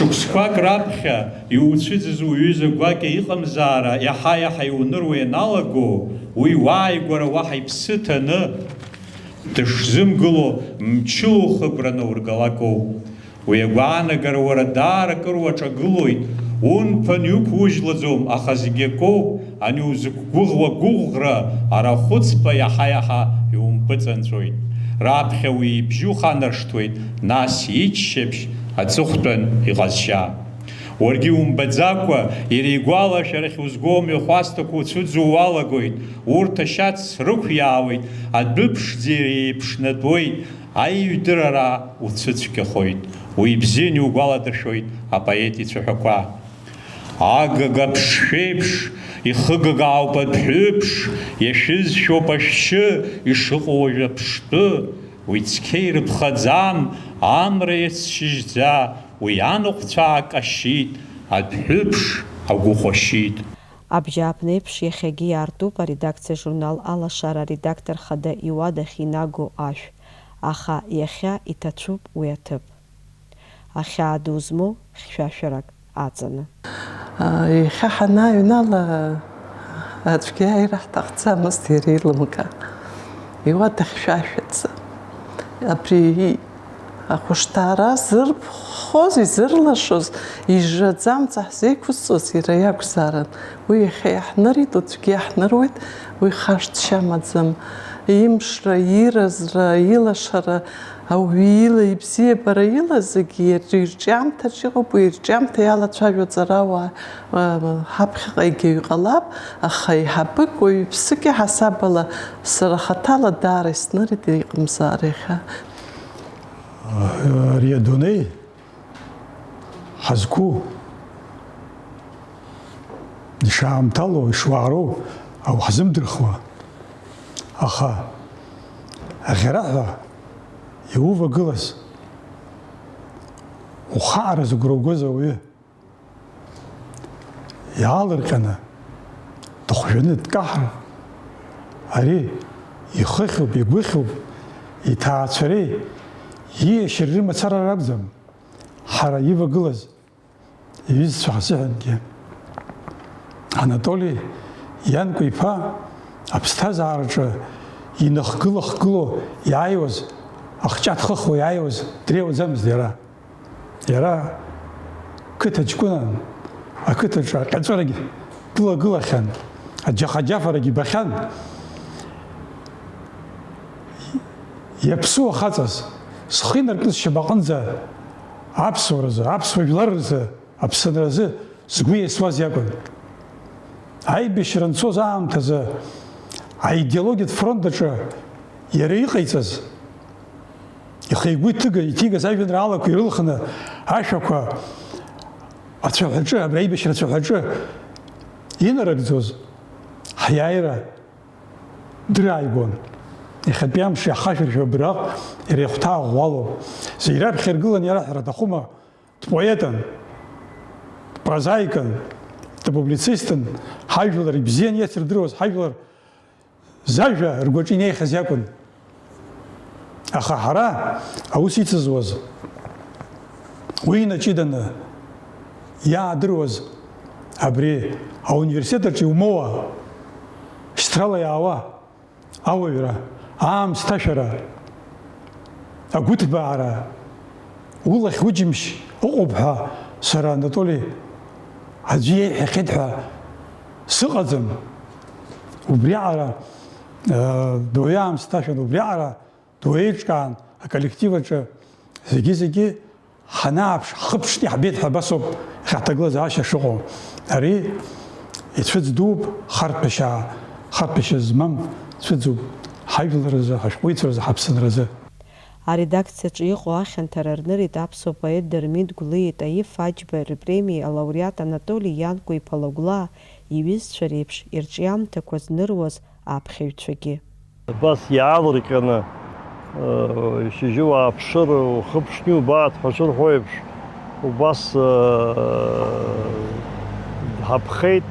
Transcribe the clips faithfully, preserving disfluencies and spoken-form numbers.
Шықәсқәак раԥхьа иуцәыӡыз уҩыза гәакьа иҟамзаара иаҳа-иаҳа иуныруа ианалаго, уи уааигәара уаҳа иԥсы ҭаны дышзымгыло мчыла ухы агәра наургалак ауп. Уи агәаанагара уара даара акыр уаҿагылоит, унԥан иқәужьлаӡом, аха зегь акоуп, ани узықәгәыӷуа гәыӷра арахәыцба иаҳа-иаҳа иумпыҵанҵәоит. Раԥхьа уи ибжьы уханаршҭуеит, нас иччаԥшь аҵыхәтәан иҟазшьа. Уаргьы умбаӡакәа, иара игәалашәарахь узго амҩахәасҭақәа уцәыӡуа уалагоит, урҭ ашьац рықәиаауеит, адәы ԥшӡа иреиԥшнатәуеит, аиҩдырара уцәыцәгьахоит. Уи ибзианы иугәаладыршәоит апоет ицәаҳәақәа. Агага ԥшшәеиԥш, ихыгагаауп адәҳәыԥш, иашәызшәоуп ашәшьы, ишыҟоу уажә аԥштәы. Уи цқьа ирыԥхаӡам, амра иацшьыжьӡа, уи анаҟә цәаак ашьит, адәҳәыԥш агәы хәашьит. Абжьааԥнеиԥш иахьагьы иаартуп аредакциа журнал Алашара аредактор хада иуадахь инаго ашә, аха иахьа иҭацәуп уи аҭыԥ. Ахьаа ду змоу хьшәашәарак аҵаны. Иахьа ҳанааҩнала, аӡәгьы ааира ҳҭахӡамызт иара илымга. Иуада хьшәашәаӡа. Абри ахәышҭаара зырԥхоз, изырлашоз, ижжаӡа амца ҳзеиқәызҵоз иара иакәзаарын. Уи иахьа иаҳнырит, уаҵәгьы иаҳныруеит, уи хашҭшьа амаӡам. Имшра, иразра, илашара, ауаҩы ила, ибзиабара ила зегьы иара ирҿиамҭаҿ иҟоуп, уи ирҿиамҭа иалацәажәо аҵарауаа, ы, ҳаԥхьаҟа егьаҩ ҟалап, аха еиҳабык уаҩԥсык иаҳасаб ала сара хаҭала даара иснырит иҟамзаара иахьа. Ари адунеи ҳазқәу, ишаамҭало, ишуаароу ауҳзымдырхуа, аха аӷьараҳәа иувагылаз, ухаара зыгәра угоз ауаҩы иаалырҟьаны, дыхәжәаны дкаҳар, ари ихыхьуп, игәыхьуп, иҭаацәареи ииашьареи рымацара ракәӡам. Ҳара ивагылаз иҩызцәа ҳзыҳәангьы. Анатоли Ианкәа-иԥа аԥсҭазаараҿы иныхгыла-хгыло иааиуаз, ахҿа дхыхуа иааиуаз дреиуаӡамызт иара. Иара қыҭа ҷкәынан, ақыҭаҿы аҟьаҵәырагь дылагылахьан, аџьаха-џьафарагь ибахьан. Иаԥсуа хаҵас, схы инаркны сшьапаҟынӡа аԥсуаразы, аԥсуа жәлар рзы, Аԥсынразы сгәы иасуаз иакәын. Аибашьра анцоз аамҭазы аидеологиатә фронт аҿы иара иҟаиҵаз, ихы-игәы иҭыга-, иҭигаз ажәеинраалақәа ирылхны ашәақәа ацәаҳәаҿы, абри аибашьра ацәаҳәаҿы инарыгӡоз ҳиааира драаигәан. Иахьатәи амш иаҳхашәыршәо абраҟ иара ихәҭаа ӷәӷәалоуп. Зегь раԥхьа иргыланы иараҳәара аҭахума? Дпоетын, дпрозаикын, дпублицистын, ҳажәлар ибзиан иацырдыруаз ҳажәлар зажәа ргәаҿы инеихьаз иакәын. Аха ҳара аус ицызуаз, уи инаҷыданы иаадыруаз абри ауниверситет аҿы иумоуа, шьҭрала иаауа, ауаҩра, аамсҭашәара, агәыҭбаара, улахь-уџьымшь ыҟоуп ҳәа сара, Анатоли, аӡәы иеиҳәахьеит ҳәа сыҟаӡам. Убриаҟара, э, дуаҩы аамсҭашәан, убриаҟара дуаҩеиҿкаан аколлектив аҿы зегьы-зегьы ҳанааԥш, ҳхы ԥштәы иаҳбеит ҳәа абас ауп иахьаҳҭагылазаашьа шыҟоу. Ари ицәыӡ дууп, харҭәашьа, харҭәашьа змам цәыӡуп ҳажәлар рзы, ҳашәҟәыҩҩцәа рзы, ҳаԥсынразы. Аредакциаҿы иҟоу ахьанҭара рнырит аԥсуа поет Дырмит Гәлиа, Таиф Аџьба рпремиа алауреат Анатоли Ианкәа-иԥа Лагәлаа иҩызцәа реиԥш ирҿиамҭақәа зныруаз аԥхьаҩцәагьы. Абас иаалырҟьаны, э, шьыжьы уааԥшыр, ухы ԥшны иубааит ҳәа шырҳәо еиԥш, убас, э, ҳаԥхеит,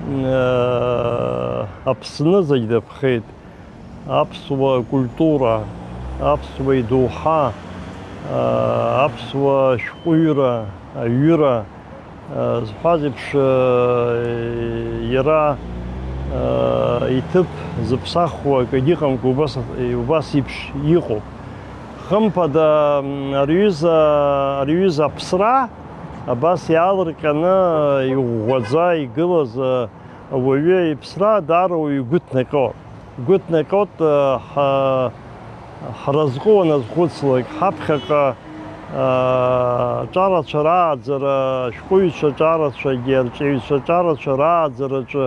э, Аԥсны зегь даԥхеит. Аԥсуа культура, аԥсуа идоуҳа, э, аԥсуа шәҟәыҩҩра, Аҩыра, э, зҳәаз еиԥш, э, иара, э, иҭыԥ зыԥсахуа акгьы ыҟамкәа убас, убас еиԥш иҟоуп. Хымԥада, м, ари ҩыза, ари ҩыза аԥсра абас иаалырҟьаны иӷәӷәаӡа игылаз, э, ауаҩы иԥсра даара уаҩы игәы ҭнаҟьо. Гәы ҭнаҟьоит, ҳа-, ҳразҟы уаназхәыцлак, ҳаԥхьаҟа, аҿарацәа рааӡара, ашәҟәыҩҩцәа аҿарацәагьы, арҵаҩцәа аҿарацәа рааӡараҿы,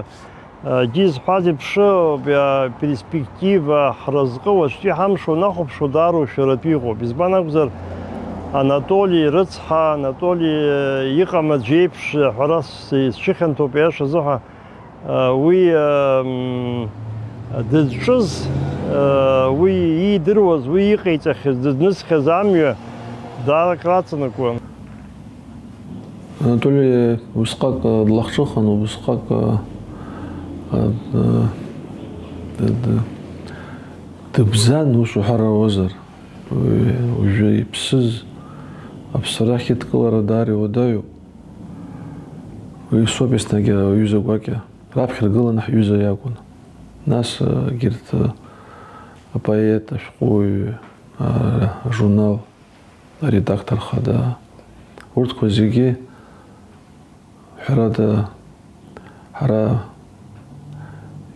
егьи зҳәаз еиԥш, аперспектива, ҳразҟы уаҵәтәи ҳамш уанахәаԥшуа, даара ушәаратәы иҟоуп. Избан акәзар, Анатоли рыцҳа, Анатоли иҟам аӡә иеиԥш, ҳәарас исцәыхьанҭоуп, иашазы ҳәа. Уи, м, дызҿыз, уи иидыруаз, уи иҟаиҵахьаз, дызнысхьаз амҩа даара акраҵанакуан. Анатоли усҟак длахҿыхын, убысҟак, а, а, д-, д-, дыбзан, ус уҳәар ауазар. Уи уажәы иԥсыз аԥсарахь идкылара даара иуадаҩуп. Уи соуп еснагь аҩыза гәакьа. Раԥхьа иргыланы ҳҩыза иакәын. Нас, егьырҭ, апоет, ашәҟәыҩҩы, ажурнал аредактор хада, урҭқәа зегьы, ҳәарада, ҳара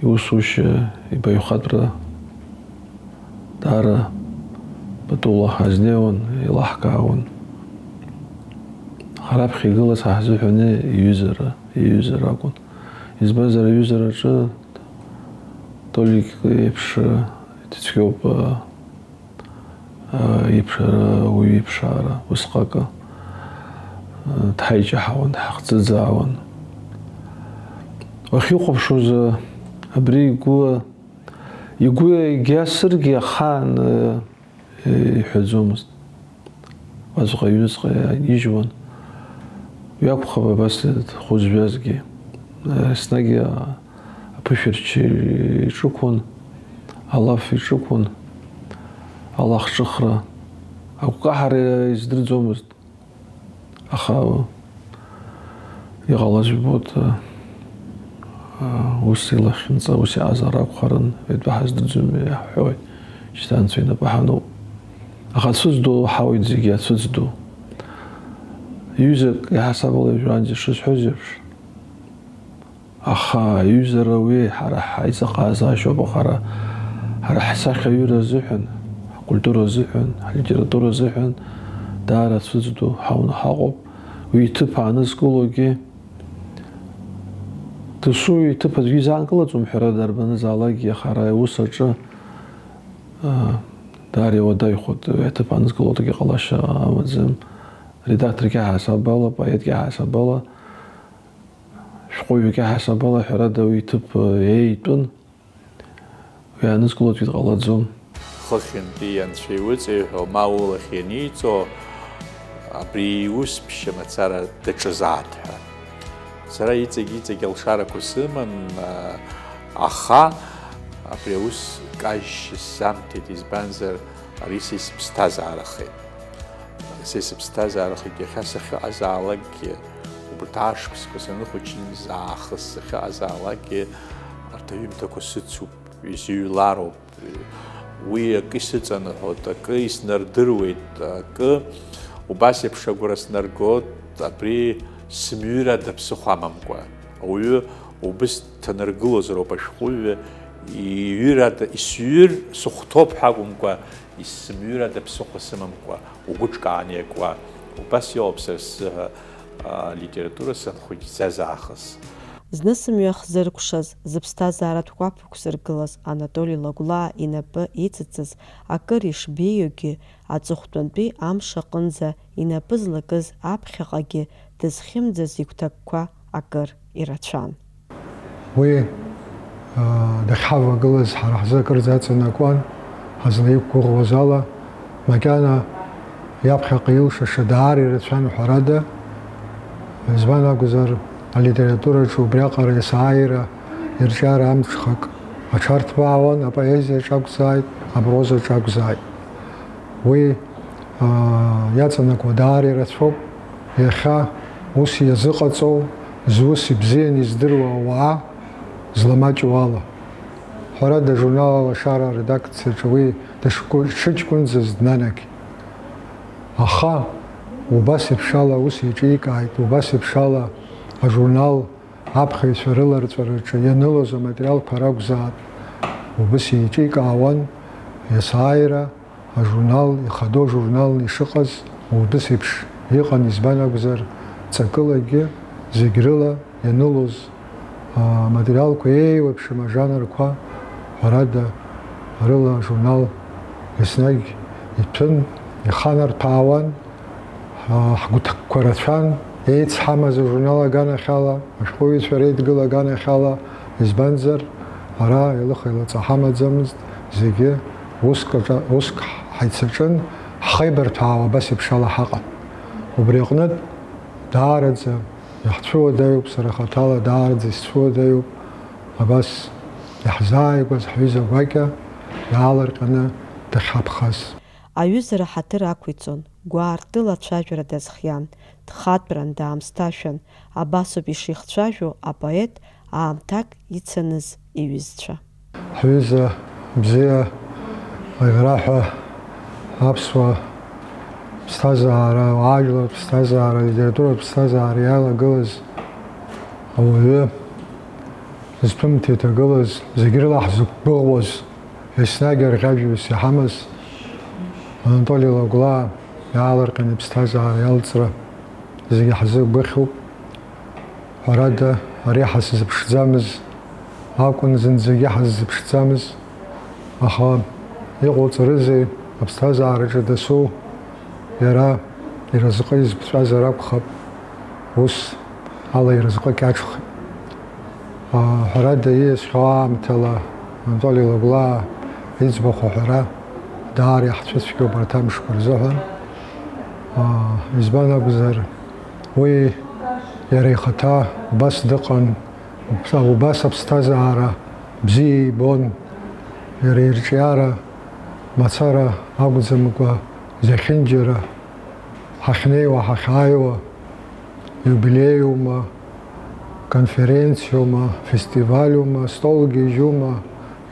иусушьа ибаҩхатәра даара патула ҳазнеиуан, еилаҳкаауан. Аха раԥхьа игылаз ҳа ҳзыҳәан иҩызара, иҩызара акәын. Избанзар, аҩызараҿы Толик иеиԥш ицәгьоуп, а, а, иԥшаара, уаҩы иԥшаара, усҟак, а, дҳаиҷаҳауан, дҳахӡыӡаауан. Уахьихәаԥшуаз, а, абри игәы, игәы егьасыргьы ахаан, а, иҳәаӡомызт. Уаҵәҟьа, ҩныҵҟа иааигьежьуан. Уи акәхап абас хәы зжәазгьы. Еснагь аԥышәырчча иҿықәын, алаф иҿықәын, алахҿыхра. Агәкаҳара издырӡомызт. Аха иҟалаз жәбоит, а, а, ус илахьынҵа, ус иҟазаара акәхарын, итәы ҳаздырӡом, иаҳҳәоит, шьҭа Анцәа инапы ҳануп. Аха ацәыӡ ду ҳауит зегьы, ацәыӡ ду. Ҩызак иаҳасабала ижәуанӡа ишысҳәоз еиԥш, аха аҩызара уи ҳара ҳаизыҟазаашьоуп, аха ҳара, ҳара ҳсахьаҩыра азыҳәан, ҳкультура азыҳәан, ҳлитература азыҳәан даара ацәыӡ ду ҳауны ҳаҟоуп. Уи иҭыԥ аанызкылогьы, дасу иҭыԥ аӡәгьы изаанкылаӡом, ҳәарада, дарбанызаалакгьы, аха ара аус аҿы, а, даара иуадаҩхоит, уи аҭыԥ аанызкыло акгьы ҟалашьа амаӡам. Редакторк иаҳасабала, поетк иаҳасабала, шәҟәыҩҩык иаҳасабала, ҳәарада, уи иҭыԥ, а, еитәын. Уи аанызкылоит ҳәа иҟалаӡом. Хыхьынтәи анцәа иуҵеиҳәо, ма улахь ианиҵо, абри иус ԥшьа мацара даҿызааит ҳәа. Сара иҵегь-иҵегь алшарақәа сыман, аха абри аус кажьшьа сзамҭеит, избанзар, ари са исыԥсҭазаарахеит. Са исыԥсҭазаарахеит, иахьа сахьыҟазаалакгьы, убарҭ ашықәсқәа саныхәыҷыз аахыс сахьыҟазаалакгьы, арҭ аҩымҭақәа сыцуп, изыҩлароуп. Уи акы исыҵанаҳәоит, акы иснардыруеит, акы убас еиԥш агәра снаргоит, абри сымҩырада ԥсыхәа амамкәа. Ауаҩы убыс дҭанаргылозароуп ашәҟәыҩҩы, иҩырада, исҩыр сыхәҭоуп ҳәа акәымкәа, исымҩырада ԥсыхәа сымамкәа, угәы ҿкааны иакуа. Убас иоуп сара сзыҳәа, а, литература санхәыҷӡаз аахыс. Зны сымҩа хзыркәшаз, зыԥсҭазааратә кәаԥ ықәзыргылаз Анатоли Лагәлаа инапы иҵыҵыз акыр ишбеиоугьы, аҵыхәтәантәи амш аҟынӡа инапы злакыз аԥхьаҟагьы дызхьымӡаз игәҭакқәа акыр ирацәан. Уи, аа, дахьҳавагылаз ҳара ҳзы акырӡа аҵанакуан, ҳазлаиқәгәыӷуаз ала, макьана иаԥхьаҟа илшаша даара ирацәан, ҳәарада, избан акәзар, алитератураҿы убриаҟара есааира ирҿиара амҽхак аҽарҭбаауан, апоезиаҿ акәзааит, апрозаҿ акәзааит. Уи, аа, иаҵанакуа даара ирацәоуп. Иахьа ус иазыҟаҵоу, зус ибзианы издыруа ауаа зламаҷу ала. Ҳәарада, ажурнал Алашара аредакциаҿы уи дышгәы-, дшыҷкәынӡаз днанагеит. Аха убас еиԥш ала аус еиҿикааит, убас еиԥш ала ажурнал аԥхьаҩцәа рыларҵәараҿы ианылоз аматериалқәа ракәзаап, убас еиҿикаауан есааира ажурнал, ихадоу ажурналны ишыҟаз, убас еиԥш иҟан, избан акәзар, ҵакылагьы зегь рыла ианылоз, а, аматериалқәа еиуеиԥшым ажанрқәа, ҳәарада, рыла ажурнал еснагь иҭәын, иханарҭәаауан, а, ҳгәыҭакқәа рацәан, еицҳамаз ажурнал аганахьала, ашәҟәыҩҩцәа реидгыла аганахьала, избанзар, ара еилых-еилаҵа ҳамаӡамызт, зегьы уск аҿа-, уск ҳаицаҿын, ҳхеибарҭәаауа абас еиԥш ала ҳаҟан. Убри аҟнытә, даараӡа иаҳцәыуадаҩуп, сара хаҭала даараӡа исцәыуадаҩуп, абас иаҳзааигәаз ҳҩыза гәакьа иаалырҟьаны дахьҳаԥхаз. Аҩызара ҳаҭыр ақәиҵон, гәаартыла ацәажәара дазхиан, дхатәран, даамсҭашәан, абасоуп ишихцәажәо апоет аамҭак ицаныз иҩызцәа. Ҳҩыза бзиа, аӷьараҳәа аԥсуа ԥсҭазаара, ажәлар ԥсҭазаара, алитературатә ԥсҭазаара иалагылаз ауаҩы, зҭәымҭа иҭагылаз, зегь рыла ҳзықәгәыӷуаз, еснагь арӷьажәҩас иҳамаз Анатоли Лагәлаа иаалырҟьан иԥсҭазаара иалҵра зегьы ҳзықәгәыӷхьоуп. Ҳәарада, ари ҳаззыԥшӡамыз акәын, зынӡагьы ҳаззыԥшӡамыз, аха иҟауҵарызеи, аԥсҭазаараҿы дасу иара иразҟы изԥҵәазар акәхап, ус ала иразҟы кьаҿхеит. Ҳәарада, ииасхьоу аамҭала Анатоли Лагәлаа иӡбахә аҳәара даара иаҳцәыцәгьоуп арҭ амшқәа рзыҳәан. Избан акәзар, уи иара ихаҭа убас дыҟан, убас аԥсҭазаара бзиа ибон, иара ирҿиара мацара акәӡамкәа, зехьынџьара ҳахьнеиуа, ҳахьааиуа, иубилеиума, конференциоума, фестивалиума, столгьежьума,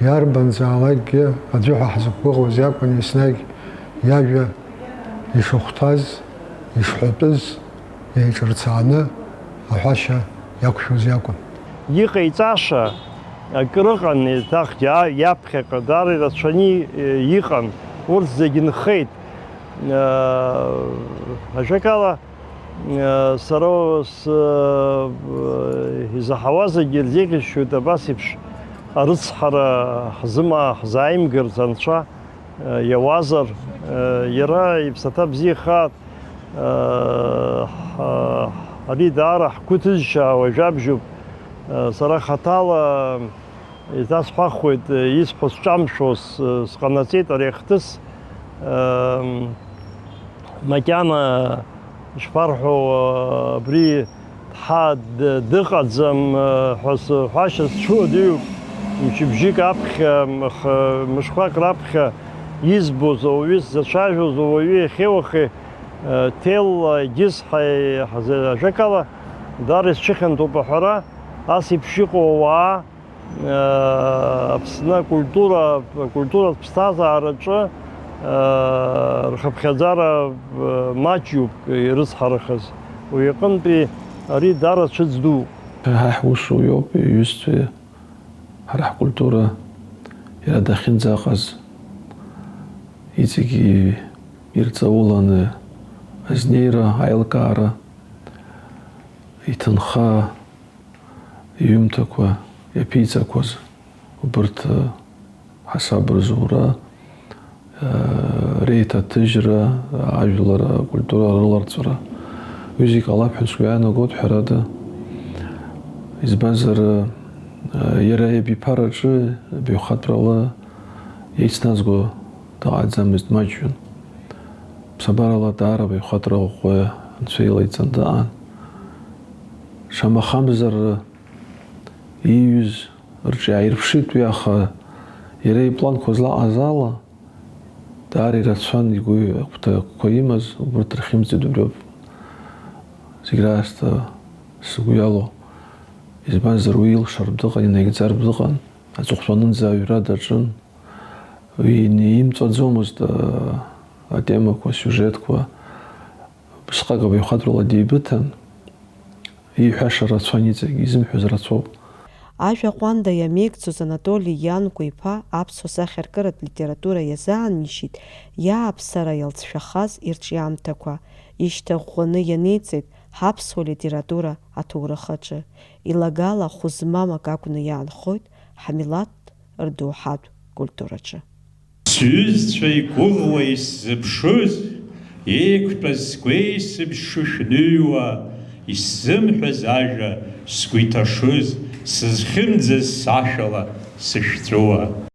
иарбанзаалакгьы аӡәы ҳәа ҳзықәгәыӷуаз иакәын, еснагь иажәа ишыхәҭаз, ишҳәатәыз, еиҿырцааны аҳәашьа иақәшәоз иакәын. Иҟаиҵаша акыр ыҟан, еиҭах иа-, иаԥхьаҟа даара ирацәаны и-, иҟан, урҭ зегь нхеит. Ажәакала, сара с-, изаҳауа зегьы ирзеиӷьасшьоит абас еиԥш арыцҳара ҳзыма-, ҳзааимгарц анцәа иауазар, иара иԥсаҭа бзиахааит. Ари даара ҳгәы ҭызшьаауа жәабжьуп. Сара хаҭала еиҭасҳәахуеит, исҳәо сҿамшәо с-, сҟанаҵеит ари ахҭыс. Макьана ишԥарҳәо, абри дҳа-, д-, дыҟаӡам, ҳәа сҳәашьа сцәыуадаҩуп. Мчыбжьык аԥхьа, мх-, мышқәак раԥхьа избоз ауаҩы, сзацәажәоз ауаҩы иахьеи уахеи, Ҭелла, егьыс ҳаи-, ҳазы-, ажәакала, даара исцәыхьанҭоуп аҳәара, ас еиԥш иҟоу ауаа, Аԥсны акультура, акультуратә ԥсҭазаараҿы рхыԥхьаӡара маҷҩуп ирыцҳарахаз. Уи аҟынтәи ари даара цәыӡ дууп. Ҳа ҳусу иоуп, иҩызцәеи ҳара ҳкультура иара дахьынӡаҟаз иҵегьы ирҵауланы азнеира, аилкаара, иҭынха иҩымҭақәа иаԥиҵақәаз убарҭ, ҳасаб рзура, реиҭаҭыжьра, ажәлар акультура рыларҵәара, уи зегь ҟалап ҳәа сгәы иаанагоит, ҳәарада. Избанзар, иара иабиԥараҿы баҩхатәрала еицназго дыҟаӡамызт, маҷҩын. Ԥсабарала даара баҩхатәра ӷәӷәа Анцәа илаиҵан дыҟан. Шамахамзар, ииҩыз рҿы иааирԥшит уи, аха иара ипланқәа злаҟаз ала, даара ирацәан игәы ахәҭақәа имаз, убырҭ рхьымӡеит убриоуп. Зегь раасҭа сгәы иалоу, избанзар, уи илшартә дыҟан, инаигӡартә дыҟан, аҵыхәтәанынӡа аҩра даҿын. Уи иимҵәаӡомызт, а, атемақәа, асиужетқәа, усҟак абаҩхатәрала деибыҭан, ииҳәаша рацәан иҵегь, изымҳәоз рацәоуп. Ажәа ҟәанда иамеигӡоз Анатоли Ианкәа-иԥа аԥсуа сахьаркыратә литература иазаанишьеит иааԥсара иалҵшәахаз ирҿиамҭақәа, ишьҭаӷәӷәаны ианиҵеит ҳаԥсуа литература аҭоурых аҿы, илагала хәы змам акы акәны иаанхоит ҳмилаҭ рдоуҳатә культураҿы. Сҩызцәа игәыӷуа исзыԥшыз, еиқәтәаз сгәеисыбжь шышәныҩуа, исзымҳәаз ажәа сгәы иҭашыз, сызхьымӡаз сашәала сышәҵәыуа.